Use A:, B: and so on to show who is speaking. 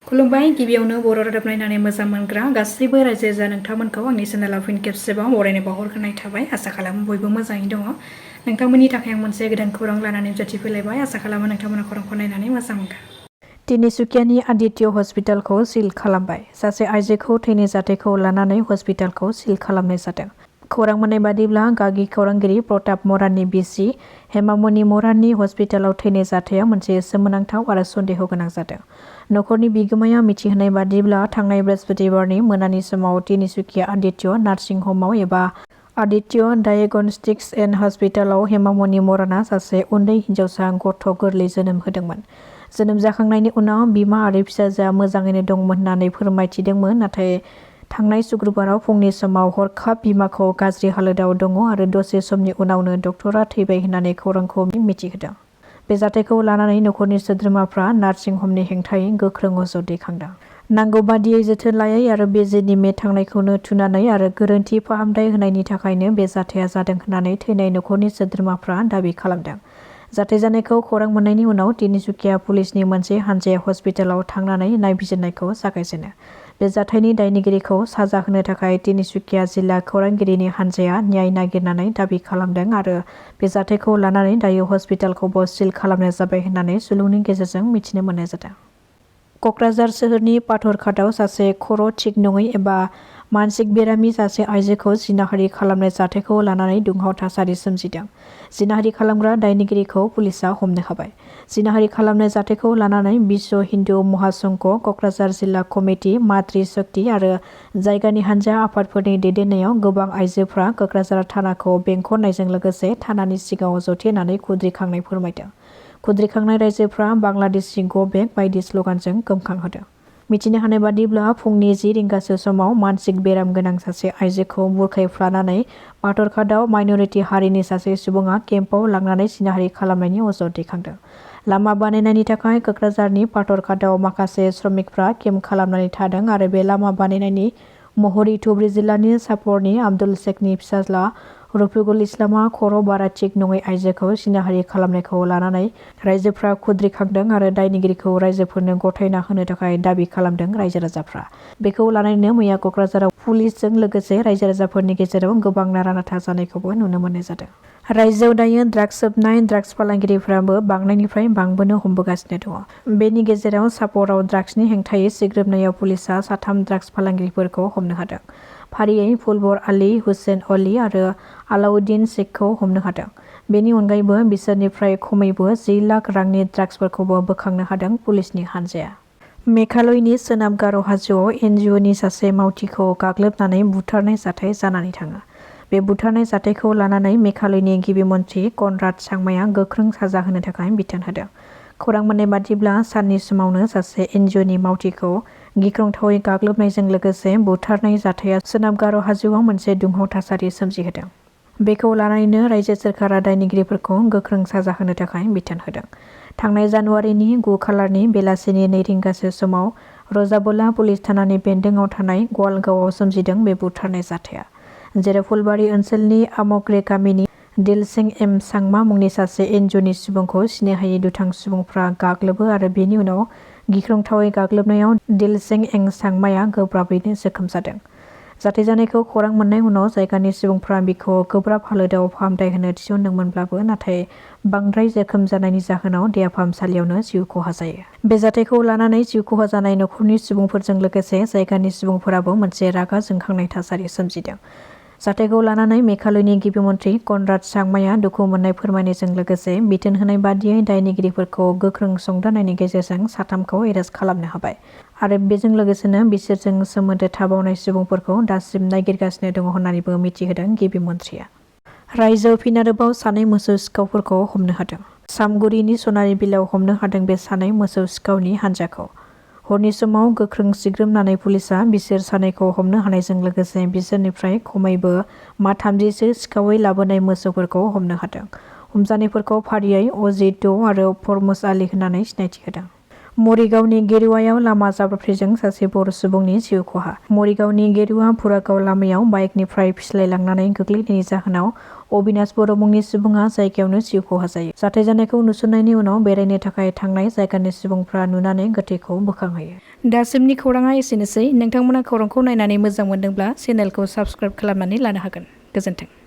A: खुलुमबाय गिबियावनो बर' रादाब नायनानै मोजां मोनग्रा गासैबो रायजो राजा नोंथांमोनखौ आंनि चेनेलाव फिन खेबसेबाव बरायनाय बावहरग्रोनाय थाबाय। आसा खालामो बयबो मोजाङै दङ। नोंथांमोननि थाखाय आं मोनसे गोदान खौरां लानानै नुजाथिफैलायबाय। आसा खालामो नोंथांमोना खौरांखौ नायनानै मोजां मोनगोन। तिनिसुकियानि आदित्य हस्पिटालखौ सिल खालामबाय। सासे आइजोखौ थैनाय जाथायखौ लानानै हस्पिटालखौ सिल खालामनाय जादों। खौरां मोननाय बादिब्ला गागि खौरांगिरि प्रताप मराननि बिसि हेमामनि मराननि हस्पिटालाव थैनाय जाथाया मोनसे सोमोनांथाव आरो सन्देह गोनां जादों। नखरनि बिगोमाया मिथिहोनाय बादिब्ला थांनाय बृहस्पतिबारनि मोनानि समाव तिनिसुकिया आदित्य नार्सिं हमाव एबा आदित्य डायग्नोस्टिक्स एन्ड हस्पिटालाव हेमामनि मराना सासे उन्दै हिन्जावसा गथ' गोरलै जोनोम होदोंमोन। जोनोम जाखांनायनि उनाव बिमा आरो फिसाजोआ मोजाङैनो दंमोन होननानै फोरमायथिदोंमोन। नाथाय थांनाय सुक्रुबाराव फुंनि समाव हरखाब बिमाखौ गाज्रि हालोदाव दङ आरो दसे समनि उनावनो डक्टरा थैबाय होननानै खौरांखौ मिथिहोदों। बे जाथायखौ लानानै नखरनि सोद्रोमाफ्रा नार्सिं हमनि हेंथायै गोख्रों अजद दैखांदों। नांगौ बादियै जोथोन लायै आरो बिजिनि थांनायखौनो थुनानै आरो गोरोन्थि फाहामथाय होनायनि थाखायनो बे जाथाया जादों होननानै थैनाय नखरनि सोद्रोमाफ्रा दाबि खालामदों। जाथाय जानायखौ खौरां मोननायनि उनाव तिनिसुकिया पुलिसनि मोनसे हानजाया हस्पिटालाव थांनानै नायबिजिरनायखौ जागायजेनो। बे जाथायनि दायनिगिरिखौ साजा होनो थाखाय तिनिसुकिया जिल्ला खौरांगिरिनि हानजाया न्याय नागिरनानै दाबि खालामदों आरो बे जाथायखौ लानानै दायो हस्पिटालखौबो सिल खालामनाय जाबाय होननानै सुलुंनि गेजेरजों मिथिनो मोननाय जादों। कक्राझार सोहोरनि पाथरघाटआव सासे खर' थिग नङै एबा मानसिक बेरामि सासे आइजोखौ जिनाहारि खालामनाय जाथायखौ लानानै दुंहाव थासारि सोमजिदों। जिनाहारि खालामग्रा दायनिगिरिखौ पुलिसआ हमनो हाबाय। जिनाहारि खालामनाय जाथायखौ लानानै बिश्व हिन्दु महासंघ कक्राझार जिल्ला कमिटि मातृ शक्ति आरो जायगानि हानजा आफादफोरनि दैदेननायाव गोबां आइजोफ्रा कक्राझार थानाखौ बेंखननायजों लोगोसे थानानि सिगाङाव जथेनानै खुद्रिखांनाय फोरमायदों। खुद्रिखांनाय राइजोफ्रा बांलादेशि ग बेक बायदि स्लगानजों गोमखांहोदों। मिथिनो हानाय बादिब्ला फुंनि 10 रिंगासो समाव मानसिक बेराम गोनां सासे आइजोखौ बुरखायफ्लानानै पाथरघाटआव माइनरिटि हारिनि सासे सुबुङा केम्पआव लांनानै जिनाहारि खालामनायनि अजद दैखांदों। लामा बानायनायनि थाखाय कक्राझारनि पाथरघाटआव माखासे श्रमिकफ्रा केम्प खालामनानै थादों आरो बे लामा बानायनायनि महरै धुब्रि जिल्लानि सापरनि आब्दुल शेखनि फिसाज्ला रफिकुल इस्लामआ खर' बारा थिग नङै आइजोखौ जिनाहारि खालामनायखौ लानानै राइजोफ्रा खुद्रिखांदों आरो दायनिगिरिखौ राइजोफोरनो गथायना होनो थाखाय दाबि खालामदों राइजो राजाफ्रा। बेखौ लानानैनो मैया कक्राझाराव पुलिसजों लोगोसे राइजो राजाफोरनि गेजेराव गोबां नारा-नाथा जानायखौबो नुनो मोननाय जादों। राइजोआव दायो ड्राग्स सोबनाय ड्राग्स फालांगिरिफ्राबो बांनायनिफ्राय बांबोनो हमबोगासिनो दङ। बेनि गेजेराव सापराव ड्राग्सनि हेंथायै सिग्रोमनायाव पुलिसआ 3 ड्राग्स फालांगिरिफोरखौ हमनो हादों। फारियै फुलबर आली, हुसेन अली आरो आलाउद्दिन शेखखौ हमनो हादों। बेनि अनगायैबो बिसोरनिफ्राय खमैबो 10 लाख रांनि ड्राग्सफोरखौबो बोखांनो हादों पुलिसनि हानजाया। मेघालयनि सोनाब गार' हाजोआव एनजिअ'नि सासे मावथिखौ गाग्लोबनानै बुथारनाय जाथाय जानानै थाङो। बे बुथारनाय जाथायखौ लानानै मेघालयनि गिबि मन्थ्रि कनराड सांमाया गोख्रों साजा होनो थाखाय बिथोन होदों। खौरां मोननाय बादिब्ला साननि समावनो सासे एनजिअ'नि मावथिखौ गिख्रंथावै गाग्लोबनायजों लोगोसे बुथारनाय जाथाया सोनाब गार' हाजोआव मोनसे दुंहाव थासारि सोमजिहोदों। बेखौ लानानैनो रायजो सोरखारा दायनिगिरिफोरखौ गोख्रों साजा होनो थाखाय बिथोन होदों। थांनाय जानुवारिनि 9 खालारनि बेलासिनि 2 रिंगासो समाव रजाबला पुलिस थानानि बेन्दोंआव थानाय गवालगावआव सोमजिदों बे बुथारनाय जाथाया। जेराव फुलबारि ओनसोलनि आमग्रे गामिनि दिलसें एम सांमा मुंनि सासे एनजिअ'नि सुबुंखौ सिनायहायै दुथां सुबुंफ्रा गाग्लोबो आरो बेनि उनाव गिख्रंथावै गाग्लोबनायाव दिलसें एं सांमाया गोब्राबैनो जोखोम जादों। जाथाय जानायखौ खौरां मोननाय उनाव जायगानि सुबुंफ्रा बिखौ गोब्राब हालोदाव फाहामथाय होनो थिसनदोंमोनब्लाबो नाथाय बांद्राय जोखोम जानायनि जाहोनाव देहा फाहामसालियावनो जिउ खहा जायो। बे जाथायखौ लानानै जिउ खहा जानाय नखरनि सुबुंफोरजों लोगोसे जायगानि सुबुंफोराबो मोनसे रागा जोंखांनाय थासारि सोमजिदों। जाथायखौ लानानै मेघालयनि गिबि मन्थ्रि कनराड सांमाया दुखु मोननाय फोरमायनायजों लोगोसे बिथोन होनाय बादियै दायनिगिरिफोरखौ गोख्रों संदाननायनि गेजेरजों 3खौ एरेस्ट खालामनो हाबाय आरो बेजों लोगोसेनो बिसोरजों सोमोन्दो थाबावनाय सुबुंफोरखौ दासिम नागिरगासिनो दङ होननानैबो मिथिहोदों गिबि मन्थ्रिया। रायजोआव फिन आरोबाव 2 मोसौ सिखावफोरखौ हमनो हादों। सामगुरिनि सनारि बिलाव हमनो हादों बे 2 मोसौ सिखावनि हानजाखौ। हरनि समाव गोख्रों सिग्रोमनानै पुलिसआ बिसोर 2खौ हमनो हानायजों लोगोसे बिसोरनिफ्राय खमैबो 30सो सिखावै लाबोनाय मोसौफोरखौ हमनो हादों। हमजानायफोरखौ फारियै अजित ड' आरो फरमस आली होननानै सिनायथि होदों। मरिगावनि गेरुवायाव लामा जाब्रबथायजों सासे बर' सुबुंनि जिउ खहा। मरिगावनि गेरुवा फुरागाव लामायाव बाइकनिफ्राय फिस्लायलांनानै गोग्लैनायनि जाहोनाव अबिनाश बर' मुंनि सुबुङा जायगायावनो जिउ खहा जायो। जाथाय जानायखौ नुसननायनि उनाव बेरायनो थाखाय थांनाय जायगानि सुबुंफ्रा नुनानै गोथैखौ बोखांहोयो। दासिमनि खौराङा एसेनोसै। नोंथांमोना खौरांखौ नायनानै मोजां मोनदोंब्ला चेनेलखौ साबस्क्राइब खालामनानै लानो हागोन। गोजोन्थों।